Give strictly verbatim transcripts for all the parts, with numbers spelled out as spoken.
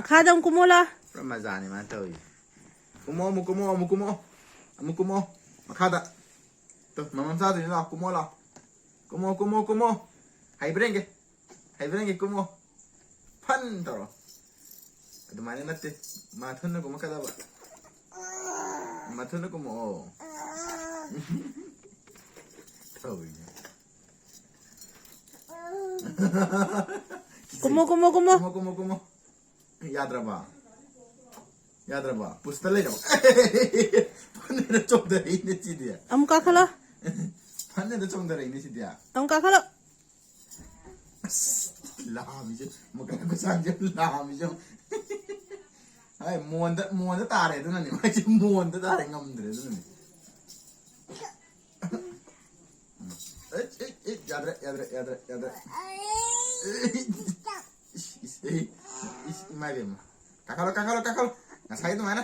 ꯈꯥꯗ ꯑꯃꯨꯛ ꯀꯨꯝꯃꯣ ꯂꯥꯎ꯫ ꯄꯨꯔꯥ ꯃꯖꯥꯅꯤ ꯃꯥꯅ ꯇꯧꯔꯤꯁꯦ꯫ ꯀꯨꯝꯃꯣ, ꯑꯃꯨꯛ ꯀꯨꯝꯃꯣ, ꯑꯃꯨꯛ ꯀꯨꯝꯃꯣ꯫ ꯑꯃꯨꯛ ꯀꯨꯝꯃꯣ꯫ ꯃꯈꯥꯗ꯫ ꯇꯨ, ꯃꯃꯝ ꯆꯥꯗꯣꯏꯅꯤ ꯂꯥꯎ, ꯀꯨꯝꯃꯣ ꯂꯥꯎ꯫ ꯀꯨꯝꯃꯣ, ꯀꯨꯝꯃꯣ, ꯀꯨꯝꯃꯣ꯫ ꯍꯩꯕ꯭ꯔꯥ ꯌꯦꯡꯒꯦ꯫ ꯍꯩꯕ꯭ꯔꯥ ꯌꯦꯡꯒꯦ, ꯀꯨꯝꯃꯣ꯫ ꯐꯟ ꯇꯧꯔꯣ꯫ ꯑꯗꯨꯃꯥꯏꯅ ꯅꯠꯇꯦ꯫ ꯃꯊꯨꯟꯅ ꯀꯨꯝꯃꯛꯀꯗꯕ꯫ ꯃꯊꯨꯟꯅ ꯀꯨꯝꯃꯛꯑꯣ꯫ ꯇꯧꯔꯤꯅꯦ꯫ ꯀꯨꯝꯃꯣ, ꯀꯨꯝꯃꯣ, ꯀꯨꯝꯃꯣ꯫ ꯀꯨꯝꯃꯣ, ꯀꯨꯝꯃꯣ, ꯀꯨꯝꯃꯣ꯫ ꯌꯥꯗ꯭ꯔꯕ? ꯌꯥꯗ꯭ꯔꯕ? ꯄꯨꯁꯇ ꯂꯩꯔꯕ? ꯐꯅꯦꯛꯅ ꯆꯣꯡꯊꯔꯛꯏꯅꯦ ꯁꯤꯗꯤ꯫ ꯑꯃꯨꯛ ꯀꯥꯈꯠꯂꯣ꯫ ꯐꯅꯦꯛꯅ ꯆꯣꯡꯊꯔꯛꯏꯅꯦ ꯁꯤꯗꯤ꯫ ꯑꯃꯨꯛ ꯀꯥꯈꯠꯂꯣ꯫ ꯑꯁ, ꯂꯥꯝꯃꯤꯁꯦ, ꯃꯀꯛ ꯃꯆꯥꯁꯦ ꯂꯥꯝꯃꯤꯁꯦ꯫ ꯍꯥꯏ, ꯃꯣꯟꯗ, ꯃꯣꯟꯗ ꯇꯥꯔꯦ ꯑꯗꯨꯅꯅꯦ꯫ ꯃꯥꯏꯁꯦ ꯃꯣꯟꯗ ꯇꯥꯔꯦ, ꯉꯝꯗ꯭ꯔꯦ ꯑꯗꯨꯅꯅꯦ꯫ ꯑꯦ, ꯑꯦ, ꯑꯦ, ꯌꯥꯗ꯭ꯔꯦ, ꯌꯥꯗ꯭ꯔꯦ, ꯌꯥꯗ꯭ꯔꯦ, ꯌꯥꯗ꯭ꯔꯦ꯫ ꯑꯦ, ꯏꯁ, ꯏꯁ, ꯑꯦ, ꯏꯁ, ꯏꯃꯥ ꯏꯕꯦꯝꯃ꯫ ꯀꯥꯈꯠꯂꯣ, ꯀꯥꯈꯠꯂꯣ, ꯀꯥꯈꯠꯂꯣ꯫ ꯉꯁꯥꯏ ꯑꯗꯨꯃꯥꯏꯅ꯫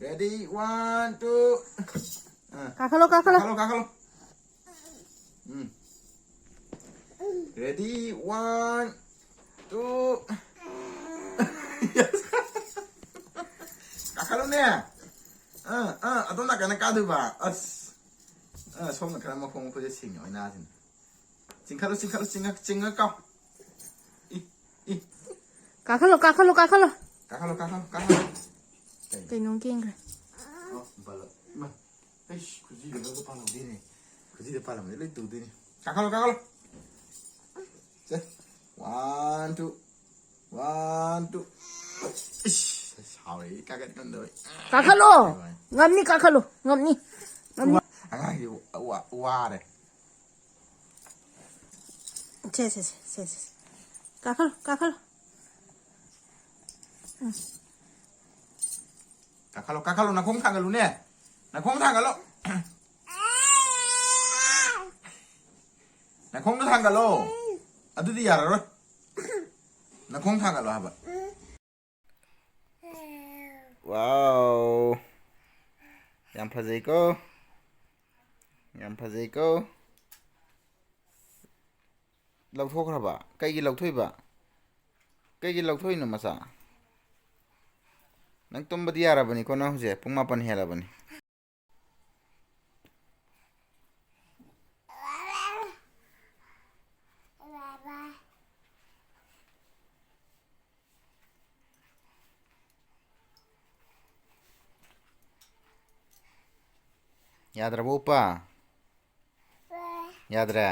Ready, one, two. ꯑꯥ꯫ ꯀꯥꯈꯠꯂꯣ, ꯀꯥꯈꯠꯂꯣ꯫ ꯀꯥꯈꯠꯂꯣ, ꯀꯥꯈꯠꯂꯣ꯫ ꯎꯝ꯫ Ready, one, two. ꯀꯥꯈꯠꯂꯨꯅꯦ꯫ ꯑꯥ, ꯑꯥ, ꯑꯗꯣꯝ ꯅꯥꯀꯟꯗ ꯀꯥꯗꯣꯏꯕ꯫ ꯑꯁ꯫ ꯑꯥ, ꯁꯣꯝꯅ ꯈꯔ ꯃꯈꯣꯡ ꯃꯈꯨꯠꯁꯦ ꯁꯤꯡꯉꯦ ꯑꯣꯏꯅꯥꯁꯤꯅ꯫ ꯆꯤꯡꯈꯠꯂꯨ, ꯆꯤꯡꯈꯠꯂꯨ, ꯆꯤꯡꯉ-, ꯆꯤꯡꯉ ꯀꯥꯎ꯫ E, E. ꯀꯥꯈꯠꯂꯣ, ꯀꯥꯈꯠꯂꯣ, ꯀꯥꯈꯠꯂꯣ꯫ ꯀꯥꯈꯠꯂꯣ, ꯀꯥꯈꯠꯂꯣ, ꯀꯥꯈꯠꯂꯣ꯫ ꯀꯩꯅꯣ? ꯀꯩꯅꯣꯝ ꯀꯦꯟꯈ꯭ꯔꯦ꯫ ꯑꯣ, ꯕꯂꯞ꯫ ꯏꯃꯥ꯫ ꯑꯩꯁ, ꯈꯨꯖꯤꯗ ꯂꯣꯏ ꯄꯥꯜꯍꯧꯗꯦꯅꯦ꯫ ꯈꯨꯖꯤꯗ ꯄꯥꯜꯂꯝꯃꯗꯤ ꯂꯣꯏ ꯇꯨꯗꯣꯏꯅꯦ꯫ ꯀꯥꯈꯠꯂꯣ, ꯀꯥꯈꯠꯂꯣ꯫ ꯁꯦ, one, two, one, two. ꯏꯁ, ꯁꯥꯎꯔꯦ, ꯀꯥꯈꯠ ꯉꯝꯗꯕꯩ꯫ ꯀꯥꯈꯠꯂꯣ꯫ ꯉꯝꯅꯤ, ꯀꯥꯈꯠꯂꯣ, ꯉꯝꯅꯤ, ꯉꯝꯅꯤ꯫ ꯑꯉꯥꯡꯁꯤ ꯋꯥ-, ꯋꯥꯔꯦ꯫ ꯁꯦ, ꯁꯦ, ꯁꯦ, ꯁꯦ, ꯁꯦ꯫ ꯀꯥꯈꯠꯂꯣ, ꯀꯥꯈꯠꯂꯣ꯫ ꯎꯝ꯫ ꯀꯥꯈꯠꯂꯣ, ꯀꯥꯈꯠꯂꯣ, ꯅꯈꯣꯡ ꯊꯥꯡꯒꯠꯂꯨꯅꯦ꯫ ꯅꯈꯣꯡ ꯊꯥꯡꯒꯠꯂꯣ꯫ ꯅꯈꯣꯡꯗꯣ ꯊꯥꯡꯒꯠꯂꯣ꯫ ꯑꯗꯨꯗꯤ ꯌꯥꯔꯔꯣꯏ꯫ ꯅꯈꯣꯡ ꯊꯥꯡꯒꯠꯂꯣ ꯍꯥꯏꯕ꯫ Wow꯫ ꯌꯥꯝ ꯐꯖꯩꯀꯣ꯫ ꯌꯥꯝ ꯐꯖꯩꯀꯣ꯫ ꯂꯧꯊꯣꯛꯈ꯭ꯔꯕ? ꯀꯩꯒꯤ ꯂꯧꯊꯣꯛꯏꯕ? ꯀꯩꯒꯤ ꯂꯧꯊꯣꯛꯏꯅꯣ ꯃꯆꯥ? ꯅꯪ ꯇꯨꯝꯕꯗꯤ ꯌꯥꯔꯕꯅꯤꯀꯣ, ꯅꯪ ꯍꯧꯖꯤꯛ ꯄꯨꯡ ꯃꯥꯄꯟ ꯍꯦꯜꯂꯕꯅꯤ꯫ ꯌꯥꯗ꯭ꯔꯕꯣ, ꯎꯄꯥ? ꯌꯥꯗ꯭ꯔꯦ?